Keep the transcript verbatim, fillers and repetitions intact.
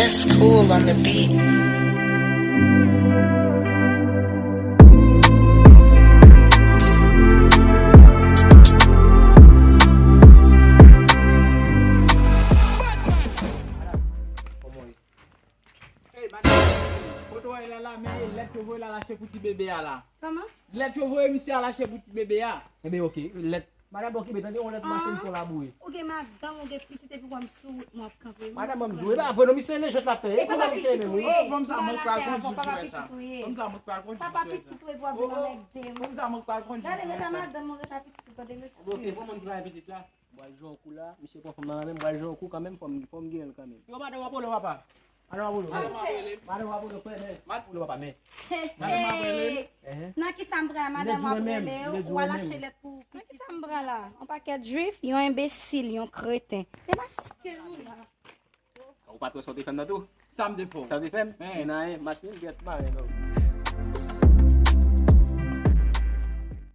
It's cool on the beat. Hey, madanm, kote w ye la la, men lèt yo voye la lache pou ti bebe a la. Kòman? Lèt yo voye misye a lache pou ti bebe a. Enben, oke, lèt. Madanm, okipe, tande, yon lèt mache m fè w labouyi. Ou gen madanm, ou gen pitit, epi w ap sou wout mwen ap kanpe. Madanm, ban m di w, e pa vre non, misye lejant l ap fè. E konsa misye ye menm, wi. Oh, fanm sa, mwen pral kondui frè sa. Fanm sa, mwen pral kondui frè sa. Papa pitit ou ye pou ap vin anmède m. Fanm sa, mwen pral kondui frè sa. Gade, rete madanm ou, rete pitit ou, tande mesye. Ok, bon, moun ki pa gen pitit la. M pral jwe yon kou la, misye pran fanm nan la men, m pral jwe yon kou kanmenm, fò m, fò m genyen l kanmenm. Yo, madanm w ap rele w, papa. Madanm w ap rele w. Madanm w ap rele w, frè, men. Madanm w ap rele w, papa, men. Madanm w ap rele m. Nan ki sa m pral la, madanm w ap rele w, w al achte lèt pou pitit. Nan ki sa m pral la? Yon pakèt jwif, yon enbesil, yon kreten. Demaske nou la. Ou pa t wè sa w te fè m nan tou? Sa m te fè w? Sa w te fè m? Gen anyen, mach mil gèt mare non.